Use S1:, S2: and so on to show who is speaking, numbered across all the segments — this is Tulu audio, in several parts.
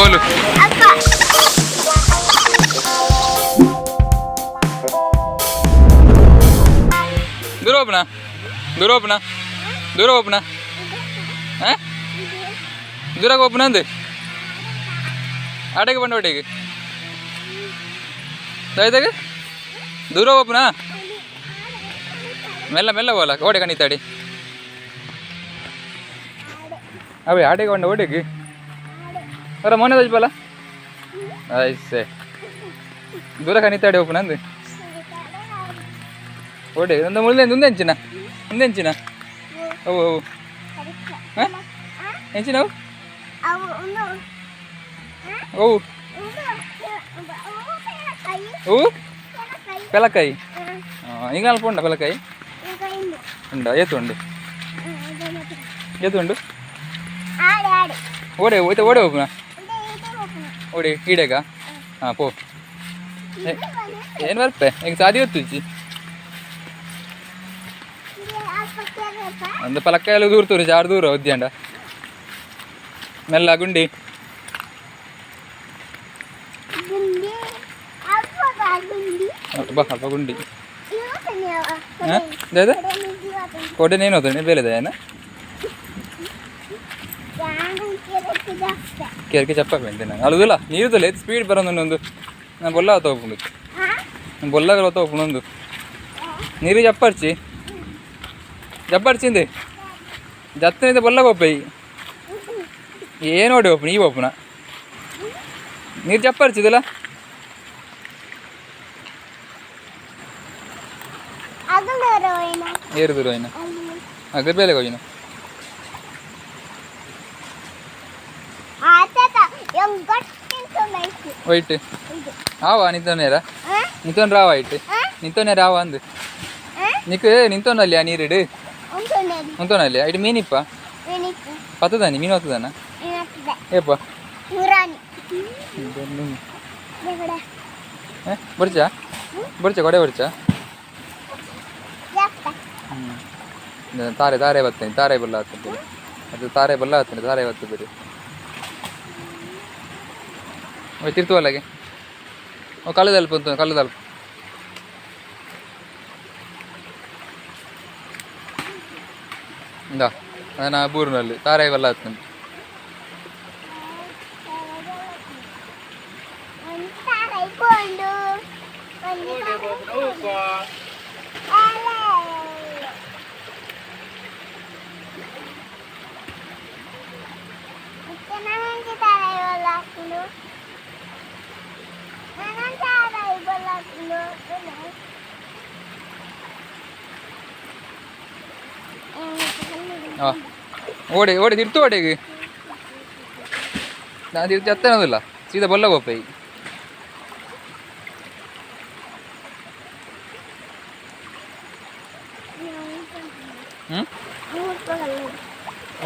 S1: ಓಲು ದೂರ ಹೋಗ್ಬಣ, ದೂರ ಹೋಗ್ಬಣ, ದೂರ ಹೋಗ್ಬಣ. ಹಾಂ, ದೂರ ಹೋಗ್ಬಣ ಅಂದೆ. ಆಟಕ್ಕೆ ಬಂಡ ಒಟ್ಟಿಗೆ ದಾಯ್ದಾಗ ದೂರ ಹೋಗ್ಬಣ. ಮೆಲ್ಲ ಮೆಲ್ಲ ಹೋಲ ಓಡೆ ಕಣಿತಾಡಿ ಅವೇ ಆಟೆಗೆ ಬಂಡ ಓಡೆಗೆ ಅವರ ಮೊನ್ನೆ ದಜ್ಬಲ್ಲ ಐಸೆ ದೂರ ಕಣಿತಾಡಿ ಓಪನ ಅಂದೆ ಓಡೆ ಒಂದು ಮುಳ್ಳೆ ಮುಂದೆ ಎಂಚಿನ ಮುಂದೆ ಎಂಚಿನ ಅವು ಅವು ಹಾಂ ಎಂಚಿನ ಅವು ಅವು ಅವು ಪೆಲಕಾಯಿ. ಈಗ ಅಲ್ಪ ಉಂಡ ಪೆಲಕಾಯಿ ಉಂಡ? ಏತು ಉಂಡು, ಏತು ಉಂಡು? ಓಡೆ ಹೋಯ್ತಾ, ಓಡೆ ಹೋಗುಣ, ಓಡೆ ಈಡೇಗ. ಹಾಂ, ಪೋ. ಏನು ಬರ್ಪೆ ಈಗ ಸಾದಿ ಹೊತ್ತುಜ್ಜಿ. ಒಂದು ಪಲಕಾಯಲ್ಲಿ ದೂರ ತೋರಿ ಜಾರು ದೂರ ಉದ್ಯಾಂಡ ಮೆಲ್ಲ ಗುಂಡಿ. ಬಾ, ಅಲ್ಪ ಗುಂಡಿ. ಹಾಂ, ಕೊಡೆ ನೇನು ಹೋದ್ರೆ ಬೇಲೆದ ಏನ ಕೆರ್ಕೆ ಚಪ್ಪ ಬೆಂತೆ ನಾನು ಅಳುದಿಲ್ಲ. ನೀರುದಲ್ಲ ಸ್ಪೀಡ್ ಬರೋದು ಒಂದು ನಾನು ಬೊಲ್ಲ ಆತ ಹೋಗ್ಕೊಂಡು ನಾನು ಬೊಲ್ಲ ಹೋಗ್ಕೊಂಡು ಒಂದು ನೀರು ಜಪ್ಪರ್ಚಿ ಜಪ್ಪರ್ಚಿಂದೆ ಜತ್ತನಿಂದ ಬೊಲ್ಲ ಒಪ್ಪೈ ಏನು ನೋಡಿ ಒಪ್ಪು ನೀವು ಒಪ್ಪುನ ನೀರು ಜಪ್ಪರ್ಚಿದಲ್ಲ. ಏರು ದೂರ ಹೋಯ್ನ ಅದ್ರ ಬೇಲೆ ಹೋಯ್ನ. ವೈಟ್ ಆವಾ ನಿಂತೋನೇರ ನಿಂತೋನ್ ರಾವ ಇಟ್ಟು ನಿಂತೋನೆ ರಾವ ಅಂದು ನಿಕ್ ನಿಂತೋನಲ್ಲಿ ಆ ನೀರಿಡು ಉಂತೋನಲ್ಲಿ ಇಟ್ಟು ಮೀನಿಪ್ಪ ಪತ್ತದಾನಿ ಮೀನು ಹತ್ತದಾನ ಏಪ್ಪ ಬರ್ಚಾ ಬರ್ಚಾ ಕೊಡೆ ಬರ್ಚಾ. ಹ್ಞೂ, ತಾರೆ ತಾರೆ ಬರ್ತೇನೆ, ತಾರೆ ಬಲ್ಲ ಹತ್ತಂತೀರಿ ಅದು ತಾರೆ ಬಲ್ಲ ಹತ್ತಂడి ತಾರೆ ಬತ್ತು ಬಿಡಿ. ತಿರ್ತುವಲ್ಲಾಗೆ ಓ ಕಲ್ಲದಲ್ಪ ಉಂಟು ಕಲ್ಲದಲ್ಪ. ಇಂದ ನಾ ಬೂರಿನಲ್ಲಿ ತಾರೆ ಬಲ್ಲ ಹತ್ತಂತೆ. ಹಾಂ, ಓಡಿ ಓಡಿ ತಿರ್ತು ಓಡಿಗೆ ನಾನು ತಿರ್ತಿ ಹತ್ತನದಿಲ್ಲ ಸೀದಾ ಬೊಲ್ಲ ಗೋಪೈ. ಹ್ಞೂ,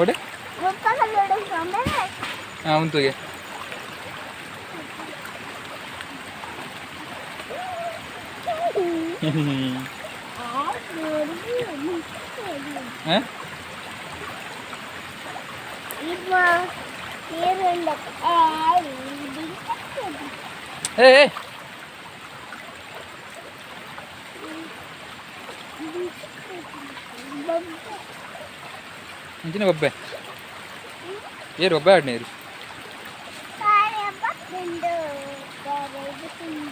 S1: ಓಡಿ. ಹಾಂ, ಉಂತುಗೆ. ಹಾಂ, ಏ ಅಂಚಿನ ಬೊಬ್ಬೆ ಏರು ಬೊಬ್ಬೆ ಆಡ್ ನೀರು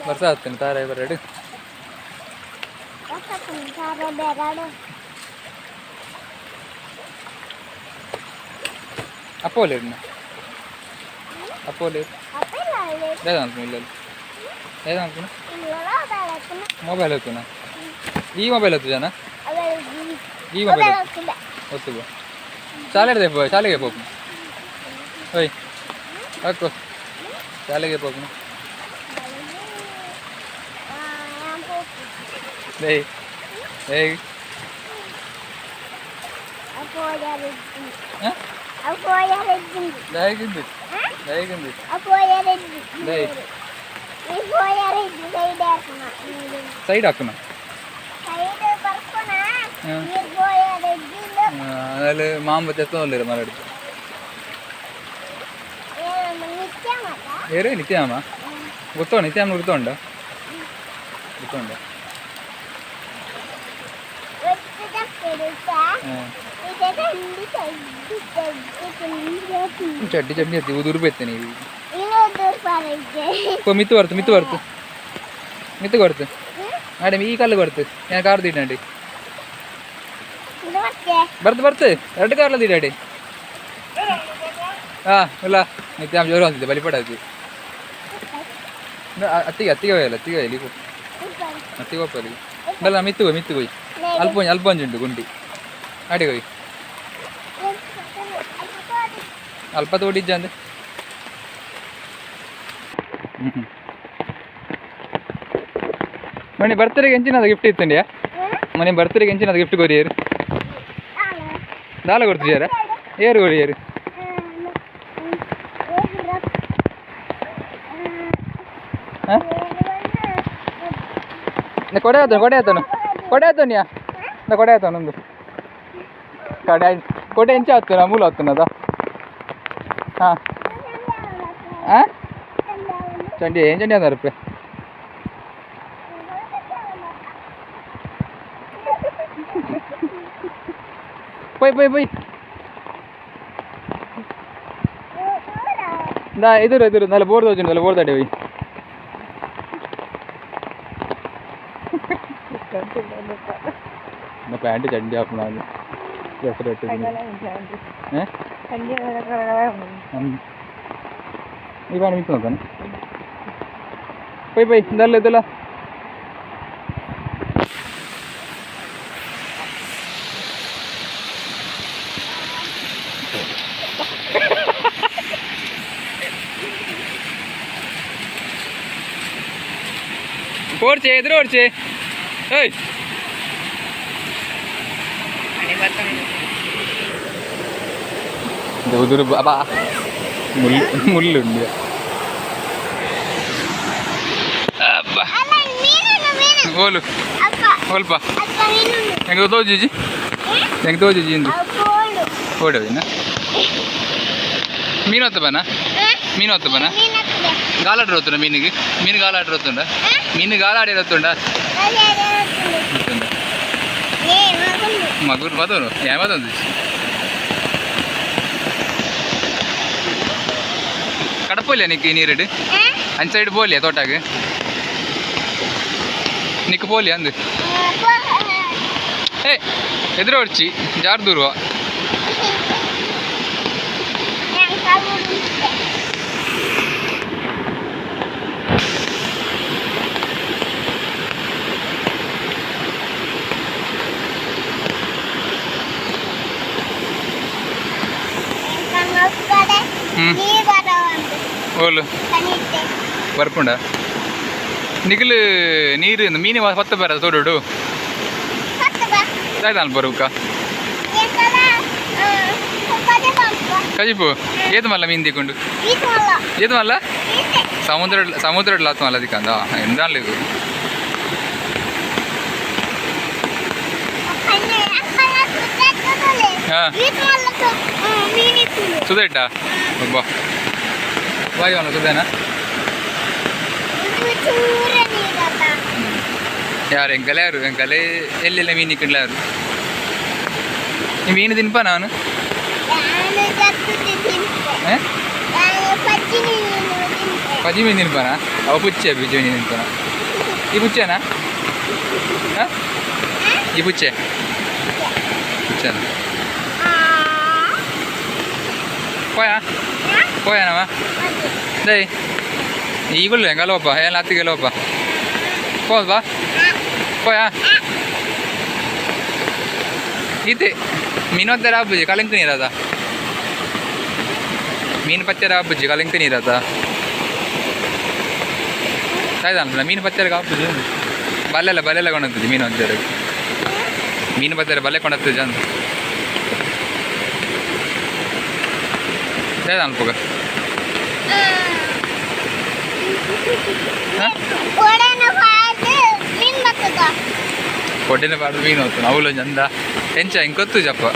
S1: ವರ್ಷ ಆಗ್ತೇನೆ ತಾರೆ ಬರಡು. ಅಪ್ಪ ಒಲ್ಲೇರು ಅಪ್ಪ ಒಲ್ಲೇರು ದಾದ ಅನ್ಪುನ ಇಲ್ಲ ದಾದ ಅನ್ಪುನ ಮೊಬೈಲ್ ಹೊತ್ತುನ ಈ ಮೊಬೈಲ್ ಹೊತ್ತು ಜನ ಈ ಮೊಬೈಲ್ ಹೊತ್ತು ಬೋ ಶಾಲೆಗೆ ಪೋ, ಶಾಲೆಗೆ ಪೋಪು. ಓಯ್ ಹಾಕು, ಶಾಲೆಗೆ ಪೋಪುನ. ಏಯ್ ಏಯ್ ದಾಯಗಿಂದು ದಾಯಗಿಂದು ದಾಯ್ ಸೈಡ್ ಹಾಕುನ. ಅಲ್ಲಿ ಮಾಂಬ ತೆತ್ತೊಂದಿರ ಮರಡು. ಏರು ನಿತ್ಯಾಮ ಗೊತ್ತೋ ನಿತ್ಯಾಮ ಗುರ್ತುಂಡ ಗೊತ್ತುಂಡ. ಚಡ್ಡಿ ಚಡ್ಡಿ ಅತ್ತಿ ಉದುರು ಬೆತ್ತನೆ ಮಿತ್ತು ಬರ್ತು ಮಿತ್ತು ಬರ್ತು ಮಿತ್ತು ಕೊಡ್ತು ಆಡೆ ಈ ಕಲ್ಲು ಕೊಡ್ತು ഞാൻ ಕಾರ್ ದಿಡ್ಡಂಡಿ ಬರ್ತು ಬರ್ತು ಎರಡು ಕಾರ್ಲ ದಿಡ್ಡಾಡಿ. ಹಾಂ ಇಲ್ಲ ನಿತ್ಯಾಮ ಜೋರು ಅಂತಿದ್ದೆ ಬಲಿಪಡ ಅತ್ತಿ ಅತ್ತಿಗೆ ಅತ್ತಿಗೆ ಹೋಯಲ್ಲ ಅತ್ತಿಗೆ ಹೋಯಲಿ ಅತ್ತಿಗೆ ಹೋಗಲಿ ಬಲ್ಲ ಮಿತ್ತು ಹೋಯ್ ಮಿತ್ತು ಹೋಯ್ ಅಲ್ಪ ಒಂಜಿ ಅಲ್ಪ ಒಂಜಿ ಉಂಟು ಗುಂಡಿ ಅಡಿ ಹೋಯ್ ಅಲ್ಪ ತೋಡಿಜ್ಜ ಅಂದೆ. ಮನೆ ಬರ್ತ್ಡೇಗೆ ಎಂಚಿನದ ಗಿಫ್ಟ್ ಇತ್ತಂಡಿಯಾ? ಮನೆ ಬರ್ತ್ಡೇಗೆ ಎಂಚಿನದ ಗಿಫ್ಟ್ ಕೊರಿಯರ್ ದಾಲ ಕೊಡ್ತಿದ್ದಾರ ಏರು ಕೊರಿಯರ್? ಹಾಂ ಕೊಡೆ ಆತನು ಕೊಡೆ ಆತನು ಕೊಡೆ ಆತನಿಯಾ ಕೊಡೆ ಆತನು ಒಂದು ಕಡೆ ಕೊಡೆ ಎಂಚ ಆತನ ಮೂಲ ಆತನದ. ಹಾಂ ಹಾಂ ಚಂಡಿ ಏನು ಚಂಡಿ ಅಂದಾರಪ್ಪ ಪೊಯ್ ಪೊಯ್ ಪೊಯ್ ದಾ ಎದುರು ಎದುರು ನಲ್ಲ ಬೋರ್ಡ್ ತೋಜುಂಡು ನಲ್ಲ ಬೋರ್ಡ್ ದಾಡೆ ಹೋಯ್. ಪ್ಯಾಂಟ್ ಚಂಡಿ ಆಪುನ ಈ ಪ್ಯಾಂಟ್ ಮಿಕ್ಸ್ ನೋಡ್ತಾನೆ ಪೊಯ್ ಪೊಯ್ ಇದಲ್ಲ ಇದೆಲ್ಲ ಓಡ್ಚೆ ಎದುರು ಓಡ್ಚೆ ಏಯ್ ಉದುರು ಬಾ ಮುಳ್ಳು ಮುಳ್ಳುಂಡು. ಅಬ್ಬಾ ಓಲು ಓಲ್ಪ ಹೆಂಗೆ ತೋಜುಜಿ ಹೆಂಗೆ ತೋಜುಜಿ ಇಂದು ಓಡೋದಿನ ಮೀನು ಹೊತ್ತ ಬನ ಮೀನು ಹೊತ್ತ ಬನ ಗಾಲಾಟ ರೋತುಂಡ ಮೀನಿಗೆ ಮೀನು ಗಾಲಾಟ ರೋತುಂಡ ಮೀನು ಗಾಲಾಡಿ ರೋತುಂಡ ಮಗುರು ಬದೋನು ಯಾ ಬದೊಂದು ಕಡಪೋಲಿಯ ನಿಕ್ ನೀರಿಡು ಅಂಚ ಸೈಡ್ ಪೋಲಿಯ ತೋಟಾಗ ನಿಕ್ ಪೋಲಿ ಅಂದು ಏ ಎದುರು ಹೊಡ್ಚಿ ಜಾರ್ ದೂರುವ ಹ್ಞೂ ಓಲು ಬರ್ಪುಂಡ ನಿಗಲು ನೀರು ಮೀನು ಹೊತ್ತ ಬರ ತೋಡು ದಾಯ್ದಾನ್ ಬರುಕ ಕಜಿಪು ಏದು ಮಲ್ಲ ಮೀನು ದಿಕ್ಕೊಂಡು ಏದು ಮಲ್ಲ ಸಮುದ್ರ ಸಮುದ್ರ ಲಾತ್ ಮಲ್ಲ ದಿಕ್ಕಂದ ಎಂದಾನ್ಲ ಇದು ಹಾಂ ಸುದೇಟ ಒಬ್ಬ ಬಾಯಿ ಅವನು ಸುದೇನಾ ಯಾರು ಎಂಕಲೆ ಯಾರು ಎಂಕಲೆ ಎಲ್ಲೆಲ್ಲ ಮೀನು ಇಕ್ಕಂಡ್ಲ ಯಾರು ಈ ಮೀನು ತಿನ್ಪ ನಾನು ಪಜಿ ಮೀನು ತಿನ್ಪನ ಅವ ಪುಚ್ಚೆ ಬಿಜಿ ಮೀನು ತಿನ್ಪನ ಈ ಪುಚ್ಚೆನಾ ಈ ಪುಚ್ಚೆ ಪುಚ್ಚೆನಾ ಪೋಯಾ ಪೋಯಾನವ ದೈ ಈಗುಳ್ಳು ಎಂಗಲೋಪ ಏನು ಅತ್ತಿಗೆಲೋಪ ಹೋದ್ವಾ ಪೋಯಾ ಇತ್ತೆ ಮೀನು ಹತ್ತಿರ ಆಪುಜಿ ಕಲಿಂಕ ನೀರದ ಮೀನು ಪಚ್ಚರ ಆಪುಜಿ ಕಲಿಂಕ ನೀರದ ತಾಯ್ದಾನ ಮೀನು ಪಚ್ಚರ ಆಪುಜಿ ಬಲ್ಲೆಲ್ಲ ಬಲ್ಲೆಲ್ಲ ಕೊಂಡೋಗ್ತದೆ ಮೀನು ಹತ್ತಿರ ಮೀನು ಪಚ್ಚರ ಬಲ್ಲೆ ಕೊಂಡೋಗ್ತದೆ ಅಂತ ತಾಯ್ದಾನ ಪೋಗ ಕೊಡೆನ ಪಾಡ್ದು ಮೀನು ಹೋಗ್ತಾನೆ ಅವಳು ಚಂದ ಎಂಚ ಹಿಂಗೆ ಗೊತ್ತು ಜಪ್ಪ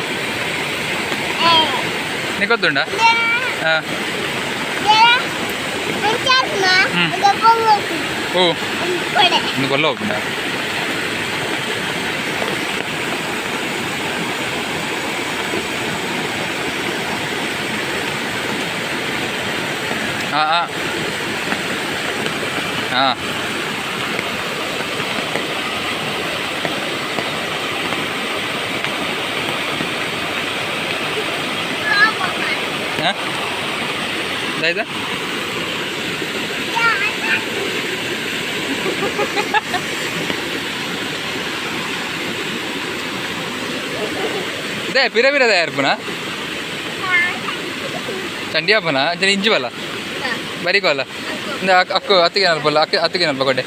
S1: ನೀ ಗೊತ್ತುಂಡ? ಹಾಂ. ಓ ಇಂದು ಬೊಲ್ಲ ಹೋಗ್ಬಿಡ. ಹಾಂ ಹಾಂ ಹಾಂ. ಹಾಂ, ದಾಯ್ತಾ? ಇದೇ ಪಿರ ಪಿರ ತಯಾರ್ಪುನ ಚಂಡಿಯಪ್ಪನ ಅಂಚನೆ ಇಂಚು ಬಲ್ಲ ಬರಿಕೋಲ್ಲ. ಇಂದ ಅಕ್ಕು ಅತ್ತಿಗೆ ನಲ್ಪಲ್ಲ, ಅಕ್ಕ ಅತ್ತಿಗೆ ನಲ್ಪ ಕೊಟ್ಟೆ.